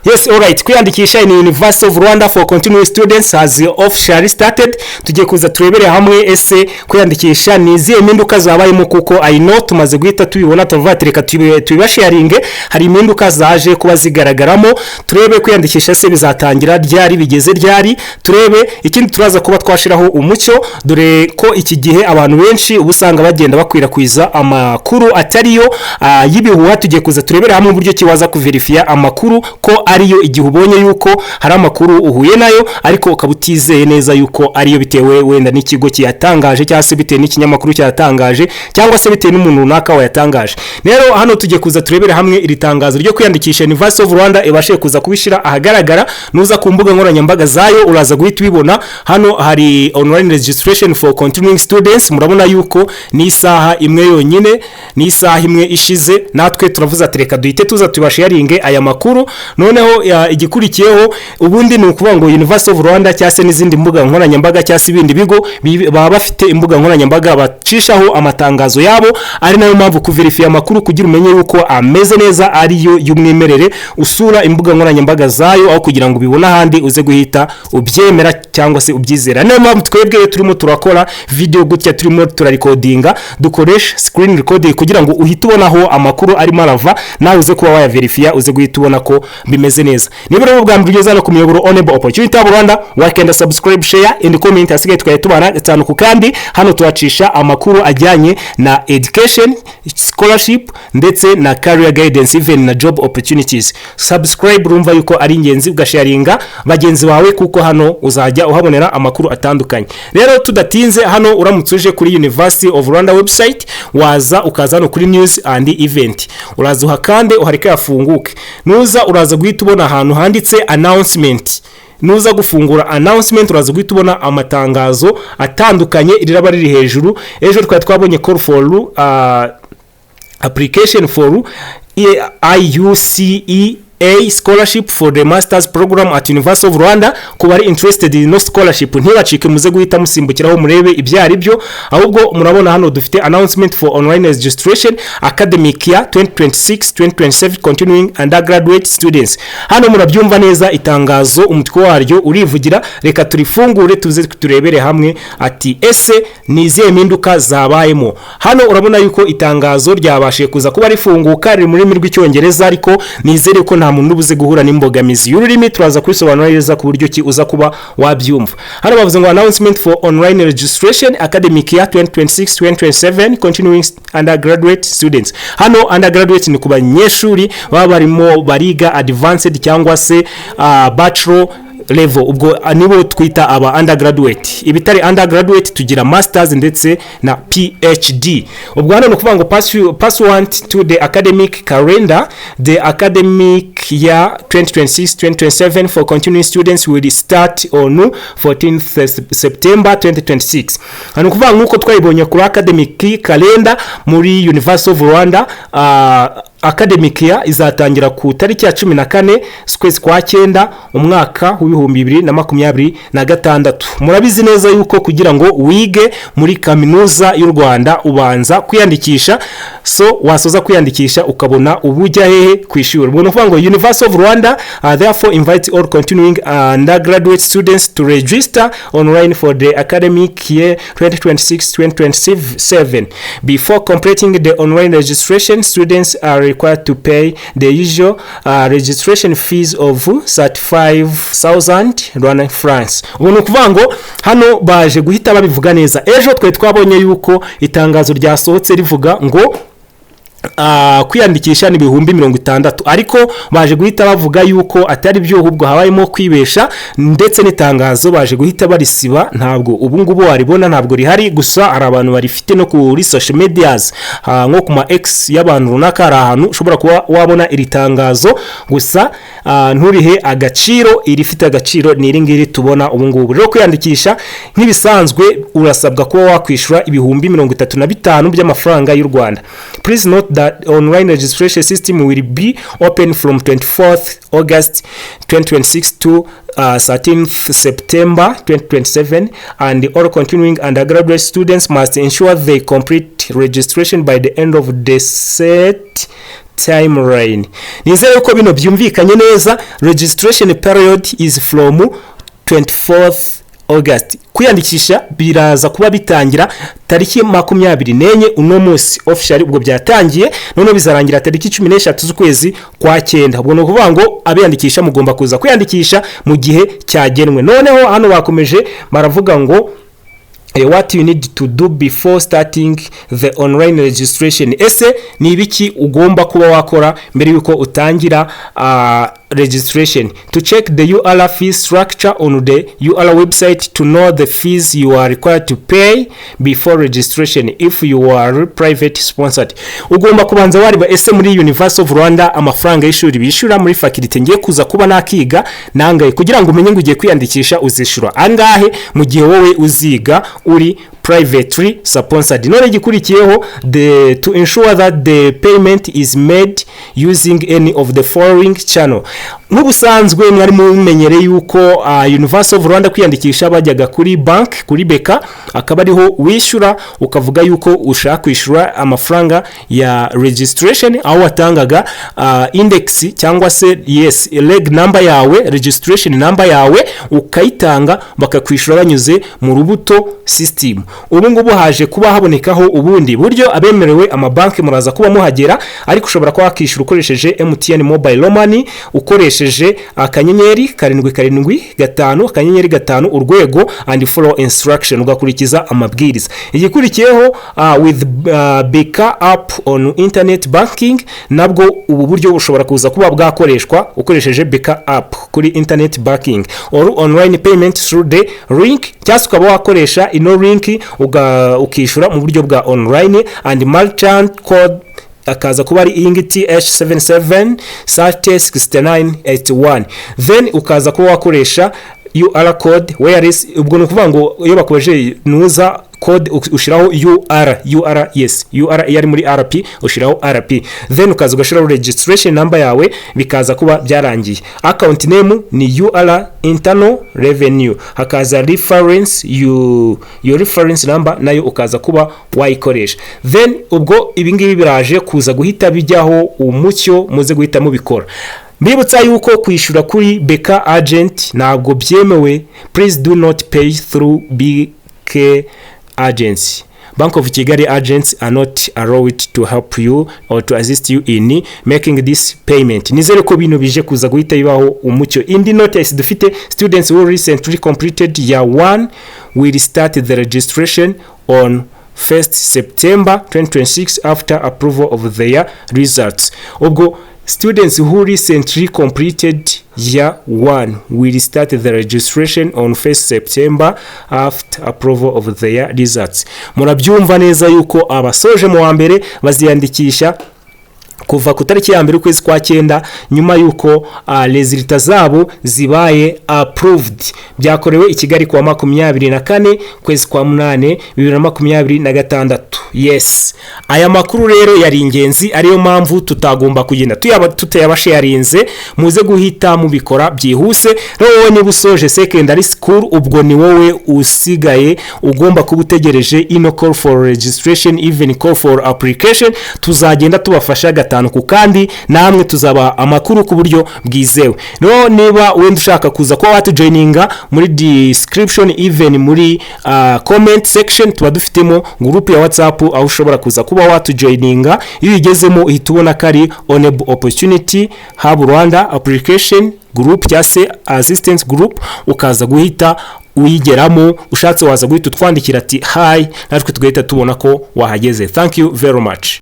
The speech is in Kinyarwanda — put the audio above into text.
Yes, alright. Kwiyandikisha in University of Rwanda for continuing students has officially started. Tugiye kuza turebere hamwe ese kwiyandikisha ni izihe mpinduka zabayemo, kuko I know tumaze guhita tubibona, tuvuga ati reka tubibasharinge. Hari impinduka zaje kuba zigaragaramo. Turebe kwiyandikisha se bizatangira ryari, bigeze ryari? Turebe ikindi turaza kuba twashiraho umucyo, dore ko iki gihe abantu benshi uba usanga bagenda bakwirakwiza amakuru atariyo y'ibihuha. Tugiye kuza turebere hamwe uburyo ki waza kuverifiya amakuru ko ariyo, igihe ubonye yuko hari amakuru uhuye nayo ariko ukaba utizeye neza yuko ariyo, bitewe wenda n'ikigo kiyatangaje, cyangwa se bitewe n'ikinyamakuru cyayatangaje, cyangwa se bitewe n'umuntu runaka wayatangaje. Rero hano tugiye kuza turebere hamwe iri tangazo ryo kwiyandikisha University of Rwanda ibashe kuza kubishyira ahagaragara. Nuza ku mbuga nkoranyambaga zayo uraza guhita ubibona. Hano hari online registration for continuing students. Murabona yuko ni isaha imwe yonyine, ni isaha imwe ishize. Natwe turavuze ati reka duhite tuza tubasharinge aya makuru. Noneho igikurikiyeho ubundi ni ukuvuga ngo University of Rwanda cyangwa se n'izindi mbuga nkoranyambaga cyangwa se ibindi bigo baba bafite imbuga nkoranyambaga bacishaho amatangazo yabo, ari nayo mpamvu kuverifiya amakuru kugira umenye yuko ameze neza, ariyo y'umwimerere, usura imbuga nkoranyambaga zayo aho kugira ngo ubibone ahandi uze guhita ubyemera cyangwa se ubyizera. Niyo mpamvu twebwe iyo turimo turakora video gutya, turimo turarikodinga, dukoresha screen recording kugira ngo uhite ubona aho amakuru arimo arava, nawe uze kuba wayaverifiya, uze guhita ubona ko bimeze neza. Niba rero bwa mbere ugeze hano ku muyoboro Onebo Opportunity Hub Rwanda, wakenda subscribe, share and comment. Hasigaye tukajya tubana gatanu ku kandi. Hano tuhacisha amakuru ajyanye na education, scholarship ndetse na career guidance, even na job opportunities. Subscribe urumva yuko ari ingenzi, ugasharinga bagenzi bawe, kuko hano uzajya uhabonera amakuru atandukanye. Rero tudatinze, hano uramutse uje kuri University of Rwanda website, waza ukaza hano kuri news and event, uraza uhakande, uhareke yafunguke. Nuza uraza guhita ubona ahantu handitse announcement. Nuza gufungura announcement uraza guhita ubona amatangazo atandukanye. Riraba riri hejuru. Ejo twari twabonye call for application for IUCEA scholarship for the masters program at University of Rwanda. Ku bari interested in no scholarship, ntibacike, muze guhita musimbukiraho murebe ibyo ari byo. Ahubwo murabona hano dufite announcement for online registration, academic year 2026-2027, continuing undergraduate students. Hano murabyumva neza, itangazo umutwe waryo urivugira. Reka turifungure tuze turebere hamwe ati ese ni izihe mpinduka zabayemo? Hano urabona yuko itangazo ryabashije kuza kuba rifunguka, riri mu rurimi rw'Icyongereza, ariko nizere ko nta muntu ubuze guhura n'imbogamizi y'ururimi. Turaza kubisobanura neza ku buryo ki uza kuba wabyumva. Hano bavuze ngo announcement for online registration, academic year 2026-2027, continuing undergraduate students. Hano undergraduate ni ku banyeshuri baba barimo bariga advanced cyangwa se bachelor level, ubwo nibo twita aba undergraduate. Ibitari undergraduate tugira masters ndetse na PhD. Ubwo hano ni ukuvuga ngo pursuant to the academic calendar, the academic year 2026-2027 for continuing students will start on 14th September 2026. Hano ukuvuga nk'uko twayibonye kuri academic calendar muri University of Rwanda, academic year izatangira ku tariki ya 14 z'ukwezi kwa cyenda umwaka w'2026. Murabizi neza yuko kugira ngo wige muri Kaminuza y'u Rwanda ubanza kwiyandikisha. So wasoza kwiyandikisha ukabona ubujya hehe? Ku ishuri. Ubwo ni ukuvuga ngo University of Rwanda therefore invite all continuing undergraduate students to register online for the academic year 2026-2027. Before completing the online registration, students are required to pay the usual registration fees of 35,000 Rwanda francs. Ubu ni ukuvuga ngo hano baje guhita babivuga neza. Ejo twe twabonye yuko itangazo ryasohotse rivuga ngo kwiyandikisha ni 60,000, ariko baje guhita bavuga yuko atari byo, ahubwo habayemo kwibesha, ndetse n'itangazo baje guhita barisiba. Ntabwo ubu ngubu waribona, ntabwo rihari. Gusa hari abantu barifite no kuri social medias, nko ku ma X y'abantu runaka, hari ahantu ushobora kuba wabona iri tangazo. Gusa nturihe agaciro, irifite agaciro ni iri ngiri tubona ubu ngubu. Rero kwiyandikisha nk'ibisanzwe urasabwa kuba wakwishyura 35,000 by'amafaranga y'u Rwanda. Please note that Online registration system will be open from 24th August 2026 to 13th September 2027, and all continuing undergraduate students must ensure they complete registration by the end of the set timeline. Nizere ko bino byumvikanye neza. Registration period is from 24th August. Kwiyandikisha biraza kuba bitangira tariki 24, uno munsi officially ubwo byatangiye, noneho bizarangira tariki 13 z'ukwezi kwa cyenda. Ubwo ni ukuvuga ngo abiyandikisha mugomba kuza kwiyandikisha mu gihe cyagenwe. Noneho hano bakomeje baravuga ngo what you need to do before starting the online registration. Ese ni ibiki ugomba kuba wakora mbere yuko utangira registration? To check the UR fee structure on the UR website to know the fees you are required to pay before registration if you are private sponsored. Ugomba kubanza wareba ese muri University of Rwanda amafaranga y'ishuri bishyura muri faculty ngiye kuza kuba nakiga nangahe, kugira ngo umenye ngo ugiye kwiyandikisha uzishyura angahe mu gihe wowe uziga uri privately sponsored. None igikurikiyeho, the to ensure that the payment is made using any of the following channel. Nk'ubusanzwe mwari mumenyereye yuko University of Rwanda kwiyandikisha bajyaga kuri bank, kuri BK, akaba ariho wishyura, ukavuga yuko ushaka kwishyura amafaranga ya registration, aho watangaga index cyangwa se, yes, reg number yawe, registration number yawe, ukayitanga bakakwishyura banyuze mu Rubuto system. Ubu ngubu haje kuba habonekaho ubundi buryo. Abemerewe amabanki muraza kuba muhagera, ariko ushobora kuba wakishyura ukoresheje MTN Mobile Money, ukoresheje *775*5# and follow instruction, ugakurikiza amabwiriza. Igikurikiyeho, with BK app on internet banking. Nabwo ubu buryo bushobora kuza kuba bwakoreshwa ukoresheje BK app kuri internet banking or online payment through the link, cyangwa se ukaba wakoresha ino link ukishyura mu buryo bwa online, and merchant code akaza kuba ari iyi ngiyi, TH77 306981. Then ukaza kuba wakoresha UR code whereas, ubwo ni ukuvuga ngo iyo bakoresheje nuza code ushyiraho UR, UR, yes, UR. Iyo ari muri RP ushyiraho RP, then ukaza ugashyiraho registration number yawe, bikaza kuba byarangiye. Account name ni UR Internal Revenue, hakaza reference, you, your reference number nayo ukaza kuba wayikoresha. Then ubwo ibingibi biraje kuza guhita bijyaho umucyo, muze guhita mubikora. Mbibutsa yuko kwishyura kuri BK agent ntabwo byemewe. Please do not pay through BK agency. Bank of Kigali agents are not allowed to help you or to assist you in making this payment. Nizere ko bino bije kuza guhita bibaho umucyo. Indi notice dufite: students who recently completed year 1 will start the registration on 1st September 2026 after approval of their results. Ubwo students who recently completed year 1 will start the registration on 1st September after approval of their results. Murabyumva neza yuko abasoje mu wa mbere baziyandikisha kuva ku tariki ya 1 ukwezi kwa cyenda, nyuma y'uko results zabo zibaye approved. Byakorewe i Kigali kuwa 24 kwezi kwa munane 2026. Yes, aya makuru rero yari ingenzi, ariyo mpamvu tutagomba kugenda tutayabasharinze. Muze guhita mubikora byihuse. Rero wowe niba usoje secondary school, ubwo ni wowe usigaye ugomba kuba utegereje ino call for registration, even call for application. Tuzagenda tubafasha gatanu ku kandi, namwe tuzabaha amakuru ku buryo bwizewe. Rero niba wenda ushaka kuza kuba watujoininga, muri description, even muri comment section, tuba dufitemo group ya WhatsApp aho ushobora kuza kuba watujoininga. Iyo uyigezemo uhita ubona ko ari Oneb Opportunity Hub Rwanda application group cyangwa se assistance group, ukaza guhita uyigeramo. Ushatse waza guhita utwandikira ati "Hi", natwe tugahita tubona ko wahageze. Thank you very much.